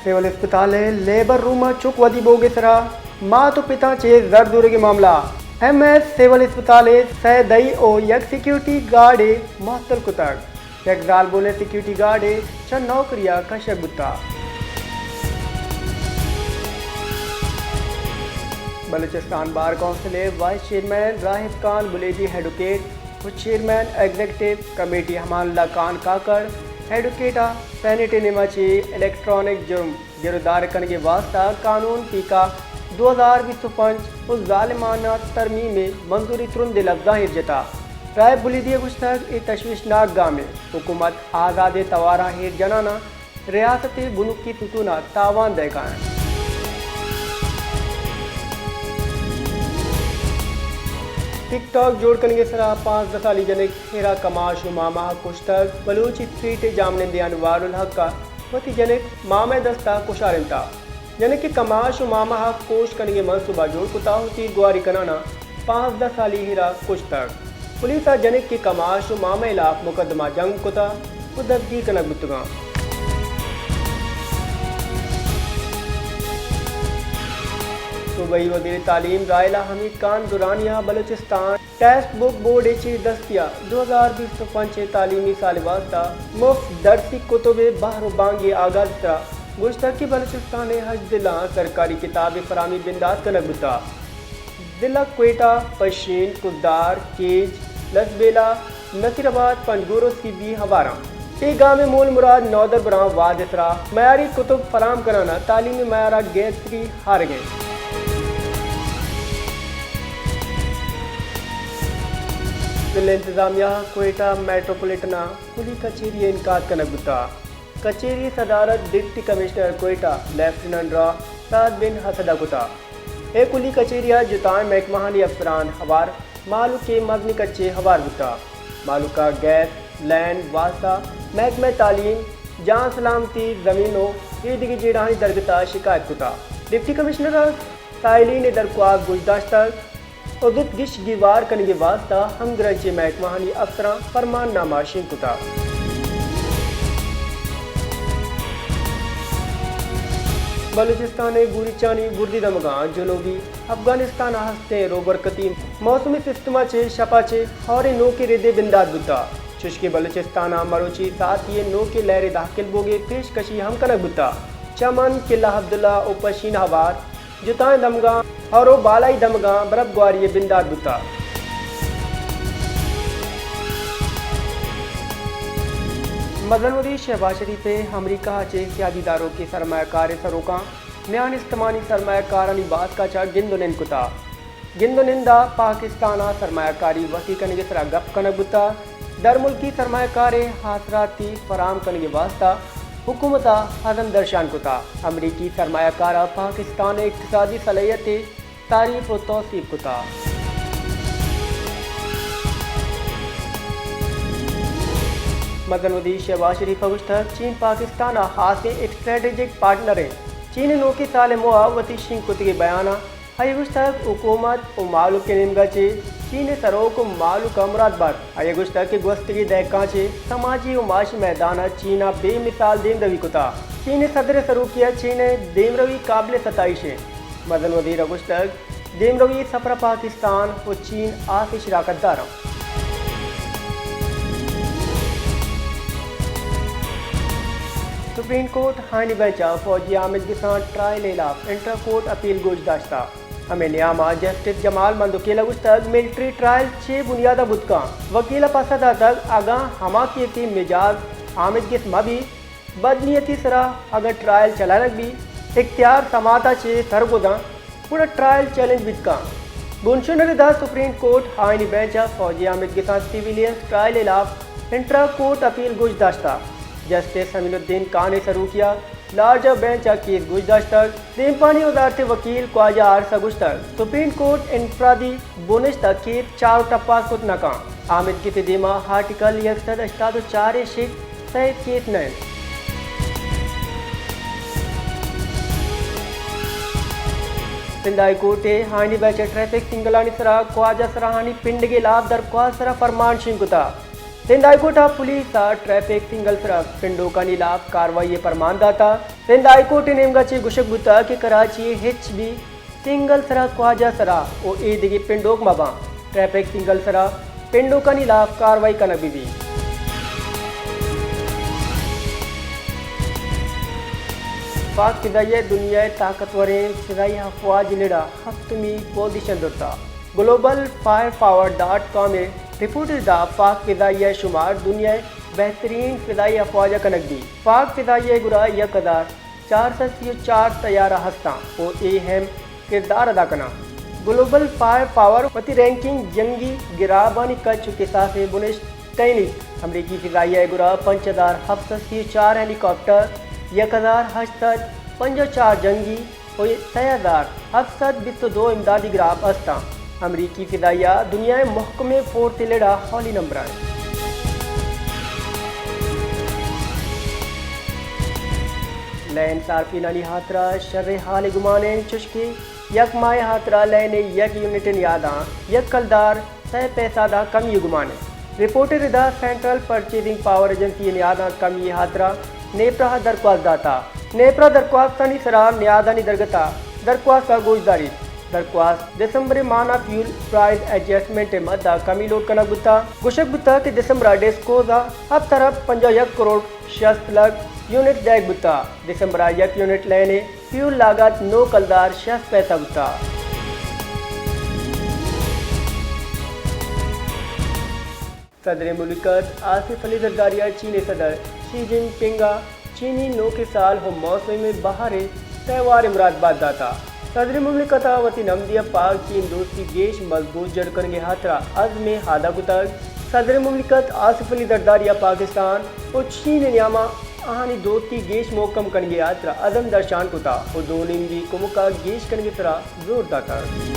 سول اسپتال ءِ لیبر روم ءَ چک ودی بوگ ءِ سرا مات ءُ پتاں چہ زر زورگ ءِ معاملہ۔ ایم ایس سول اسپتال ءِ سئے دئی ءُ یک سیکیورٹی گارڈ ءِ معطل کتگ۔ یک زالبولیں سیکیورٹی گارڈے چہ نوکری ءَ کشگ بوتگ۔ بلوچستان بار کونسل ءِ وائس چیئرمین راحت خان بلیدی، ایڈووکیٹ، ءُ چیئرمین ایگزیکٹو کمیٹی امان اللہ خان کاکڑ، ایڈووکیٹ، ءَ سینیٹ ءِ نیمگ ءَ چہ الیکٹرانک جرم گرودار کنگ ءِ واستہ قانون پیکا دو ہزار بیست ءُ پنچ ءُ ظالمانہ ترمیم ءِ منظوری ترند ءِ لبزاں ایر جتگ۔ راحت بلیدی ءَ گوشتگ، اے تشویشناک گامے، حکومت آزادیں تواراں ایر جنان ءَ ریاست ءِ بنکی ستون ءَ تاوان دئیگ ءَ انت۔ ٹک ٹاک جوڑ کنگ ءِ سرا پانزدہ سالی جنک ہیرا کماش ءُ ماما ءَ کشتگ۔ بلوچ اسٹریٹ ءِ جاہمنندیں انوار الحق ءَ وتی جنک ماما ءِ دست ءَ کشارینتگ۔ جنک ءِ کماش ءُ ماما ءَ کوش کنگ ءِ منصوبہ جوڑ کتگ ءُ تیرگواری کنان ءَ پانزدہ سالی ہیرا کشتگ۔ پولیس ءَ جنک ءِ کماش ءُ ماما ءِ ہلاپ مقدمہ جنگ کتگ ءُ دزگیر کنگ بوتگ انت۔ صوبائی وزیر تعلیم راحیلہ حمید خان درانی ءَ بلوچستان ٹیکسٹ بک بورڈ ءِ چیر دستی ءَ دو ہزار بیست ءُ پنچ ءِ تعلیمی سال ءِ واستہ مفت درسی کتب ءِ بہر ءُ بانگ ءِ آغاز ءِ سرا گوشتگ کہ بلوچستان ءِ ہژدہ ضلعاں سرکاری کتاب ءِ فراہمی بندات کنگ بوتگ۔ ضلع کوئٹہ، پشین، کزدار، کیج، لسبیلہ، نصیر آباد، پنجگور ءُ سی بی ہوار انت۔ اے گام ءِ مول مراد نودربراں وہد ءِ سرا معیاری کتب فراہم کنان ءَ تعلیمی معیار ءَ گہتری آرگ انت۔ ضلع انتظامیہ ءَ کوئٹہ میٹروپولیٹن ءَ کلی کچہری ءِ انعقاد کنگ بوتگ۔ کچہری ءِ صدارت ڈپٹی کمشنر کوئٹہ لیفٹیننٹ راہ سعد بن اسد ءَ کتگ۔ اے کلی کچہری ءَ جتائیں محکمہانی افسران ہوار مہلوک ءِ مزنیں کچے ہوار بوتگ۔ مہلوک ءَ گیس، لینڈ، واسا، محکمہ تعلیم، جان سلامتی، زمین ءُ اے دگہ جیڑہانی درگت ءَ شکایت کتگ۔ ڈپٹی کمشنر ءَ سائلین ءِ درکواست گوش داشتگ ءُ زوت گیش گیوار کنگ ءِ واستہ ہمگرنچیں محکمہانی افسراں فرمان نامہ شنگ کتگ۔ بلوچستان ءِ گوریچانی بردی دمگاں جنوبی افغانستان ءَ ہستیں روبرکتی موسمی سسٹم ءَ چہ شپ ءَ چہ ہوریں نوکیں ردے بندات بوتگ، چوشکہ بلوچستان ءَ مروچی ساعتی ءَ نوکیں لہرے داخل بوگ ءِ پیشکشی ہم کنگ بوتگ۔ چمن، قلعہ عبداللہ ءُ پشین ہوار جتائیں دمگاں ہور ءُ بالائی دمگاں برف گواری ءِ بندات بوتگ۔ مزن وزیر شہباز شریف ءِ امریکہ ءَ چہ سیادی داروکیں سرمایہ کاریں سروکاں میان استمانی سرمایہ کارانی باسک ءَ چہ گند ءُ نند کتگ۔ گند ءُ نند ءَ پاکستان ءَ سرمایہ کاری وسیع کنگ ءِ سرا گپ کنگ بوتگ۔ درملکی سرمایہ کاریں آسراتی فراہم کنگ ءِ واستہ حکومت ءَ عزم درشان کتگ۔ امریکی سرمایہ کار ءَ پاکستان ءِ اقتصادی صلاحیت ءِ تعریف ءُ توسیپ کتگ۔ مزن وزیر شہباز شریف ءَ گوشتگ، چین پاکستان ءِ ہاسیں اسٹریٹجک پارٹنر انت۔ چین ءِ نوکیں سال ءِ موہ ءَ وتی شنگ کتگیں بیان ءَ آئی ءَ گوشتگ، حکومت ءُ مہلوک ءِ نیمگ ءَ چہ چین ءِ سروک ءُ مہلوک ءَ مراد بات۔ آئی ءَ گوشتگ کہ گوستگیں دہکاں چہ سماجی ءُ معاشی میدان ءَ چین ءَ بے مثال دیمروی کتگ۔ چین ءِ صدر ءِ سروکی ءَ چین ءِ دیمروی قابل ستائش انت۔ مزن وزیر ءَ گوشتگ، دیمروی ءِ سفر ءَ پاکستان ءُ چین ہاسیں شراکت دار انت۔ سپریم کورٹ ءِ آئینی بینچ ءَ فوجی آمدگساں ٹرائل ءِ ہلاپ انٹرا کورٹ اپیل گوش داشتگ۔ ہمے نیام ءَ جسٹس جمال مندوکیل ءَ گوشتگ، ملٹری ٹرائل چے بنیاد ءَ بوت کنت؟ وکیل ءَ پسہ داتگ، اگاں ہما کیس ءِ مجاز آمدگس مہ بیت، بدنیتی ءِ سرا اگاں ٹرائل چلائینگ بیت، اختیار سماعت ءَ چہ سرگوزاں، گڑا ٹرائل چیلنج بیت کنت۔ بنشونر ءِ داں سپریم کورٹ ءِ آئینی بینچ ءَ فوجی آمدگساں سیویلینز ٹرائل ءِ ہلاپ انٹرا کورٹ اپیل گوش داشتگ۔ جسٹس امین الدین خان ءِ سروکی ءِ لارج بینچ ءَ کیس گوش داشتگ۔ دیمپانی وزارت ءِ وکیل خواجہ حارث ءَ گوشتگ، سپریم کورٹ ءِ انفرادی بنشت ءَ کیس چار ءُ ٹپاس کت نہ کنت۔ آمدگس ءِ دیما آرٹیکل یک سد ہشتاد ءُ چار ءِ شک سید کیس نہ انت۔ سندھ ہائی کورٹ ءِ آئینی بینچ ءَ ٹریفک سنگلانی سرا خواجہ سراہانی پنڈگ ءِ ہلاپ درخواست ءِ سرا فرمان شنگ کتگ۔ سندھ ہائی کورٹ ءَ پولیس ءَ ٹریفک سنگل ءِ سرا پنڈوکانی ہلاپ کاروائی ءِ پرمان داتگ۔ سندھ ہائی کورٹ ءِ نیمگا چہ گوشگ بوتگ کہ کراچی ءِ ہچ بھی سنگل سرا خواجہ سرا و اے دگہ پنڈوک مہ باں، ٹریفک سنگل سرا پنڈوکانی ہلاف کاروائی کنگ بہ بیت۔ پاک فضائیہ دنیا ءِ طاقتوریں فضائی افواج ءِ لڑا ہفتمی پوزیشن زرتا۔ Global fire power dot com ءِ رپورٹ ءَ دا پاک فضائیہ ءِ شمار دنیا ءِ بہترین فضائی افواج ءَ کنگ بیت۔ پاک فضائیہ ءِ گورا یک ہزار چار سد سی و چار طیارہ ہستاں و اے اہم کردار ادا کناں۔ گلوبل فائر پاور وتی رینکنگ، جنگی گرابانی کچ و کساس ءِ بنشت ٹہینیت۔ امریکی فضائیہ ءِ گورا پنچ ہزار ہفت سد سی و چار ہیلی کاپٹر، یک ہزار ہشت سد پنجاہ و چار جنگی و سئے ہزار ہفت سد بیست و دو امدادی گراپ استاں۔ امریکی فضائیہ دنیا ءِ محکمیں فورس ءِ لڑا اولی نمبر ءَ انت۔ لین صارفینانی ہاترا شر حال ءِ گمان انت، چوشکہ یک ماہ ءِ ہاترا لین ءِ یک یونٹ ءِ نیاداں یک کلدار سئے پیسہ دا کمی ءِ گمان انت۔ رپورٹ ءَ ردا سینٹرل پرچیزنگ پاور ایجنسی ءِ نیاداں کمی ءِ ہاترا نیپرا ءَ درخواست داتا۔ نیپرا درخواستانی سرا نیادانی درگت ءَ درخواست ءَ گوش داریت۔ درخواست دسمبر ءِ ماہ ءَ فیول پرائز ایڈجسٹمنٹ ءِ مد ءَ کمی لوٹ کنگ بوتا۔ گوشگ بوتا کہ دسمبر ءَ ڈسکوز ءَ ہپت ارب پنجاہ و یک کروڑ شست لکھ یونٹ دئیگ بوتا۔ دسمبر ءَ یک یونٹ لین ءِ فیول لاگت نو کلدار شست پیسہ بوتا۔ صدر مملکت آصف علی زرداری ءَ چین ءِ صدر شی جن پنگ ءَ چینی نوکیں سال و موسم بہار ءِ تہوار ءِ مرادبات داتا۔ صدر مملکت ءَ وتی نمدی ءَ پاک چین دوستی گیش مضبوط جوڑ کنگ ءِ ہاترا عزم ءِ اعادہ کتگ۔ صدر مملکت آصف علی زرداری ءَ پاکستان و چین ءِ نیاما آہانی دوستی گیش مھکم کنگ ءِ ہاترا عزم درشان کتا و دو نیمگی کمک ءَ گیش کنگ ءِ سرا زور داتگ۔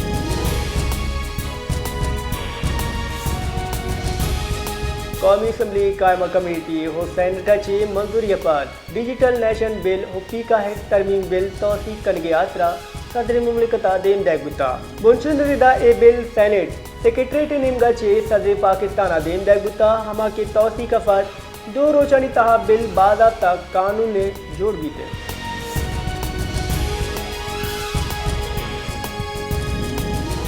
قومی اسمبلی قائمہ کمیٹی و سینیٹ ءَ چہ منظوری ءَ پد ڈیجیٹل نیشن بل و پیکا ایکٹ ترمیم بل توثیق کنگ ءِ ہاترا صدر مملکت ءَ دیم دئیگ بوتا۔ بنشون ءِ ردا اے بل سینیٹ سیکرٹریٹ ءِ نیمگا چہ صدر پاکستان ءَ دیم دئیگ بوتا، ہما کہ توثیق ءَ پد دو روچانی تہا بل باضابطہ قانون ءِ جوڑ بیت۔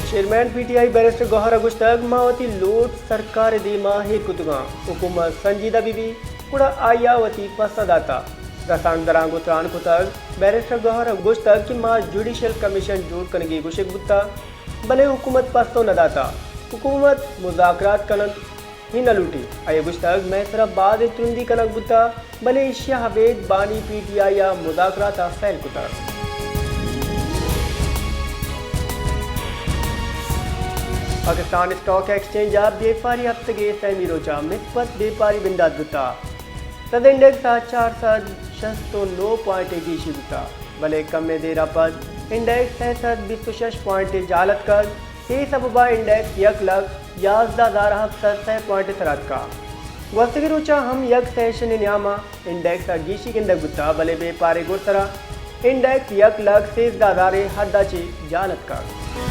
Chairman P T I barrister Gohar ءَ گوشتگ، ما وتی لوٹ سرکار ءِ دیما ایر کتگاں، حکومت سنجیدہ بہ بیت، گڑا آئی ءَ وتی پسہ داتا۔ رسانکدراں گوں تران کتگ، بیرسٹر گوہر ءَ گوشتگ کہ ما جوڈیشل کمیشن جوڑ کنگ ءِ گوشگ بوتا، بلے حکومت پسو نہ داتا۔ حکومت مذاکرات کننت ہی نہ لوٹی۔ آئی ءَ گوشتگ، مئے سرا باز ترندی کنگ بوتا، بلے ایشی ءَ ابید بانی پی ٹی آئی ءَ مذاکرات ءَ فیل کتگ۔ پاکستان اسٹاک ایکسچینج ءَ بیپاری ہفتگ ءِ سیمی روچ ءَ مثبت بیپاری بندات بوتا۔ سدھ انڈیکس ءَ چار سد شست و نو پوائنٹ ءِ گیشی بوتا، بلے کمیں دیر ءَ پد انڈیکس سئے سد بیست و شش پوائنٹ ءِ جہل اتکگ۔ اے سبب ءَ انڈیکس یک لکھ یازدہ ہزار ہفت سد سئے پوائنٹ ءِ سرا اتکا۔ گوستگیں روچ ءَ ہم یک سیشن ءِ نیام ءَ انڈیکس ءَ گیشی گندگ بوتا، بلے بیپار ءِ گڈسرا انڈیکس یک لکھ سیزدہ ہزار ءِ حد ءَ چہ جہل اتکگ۔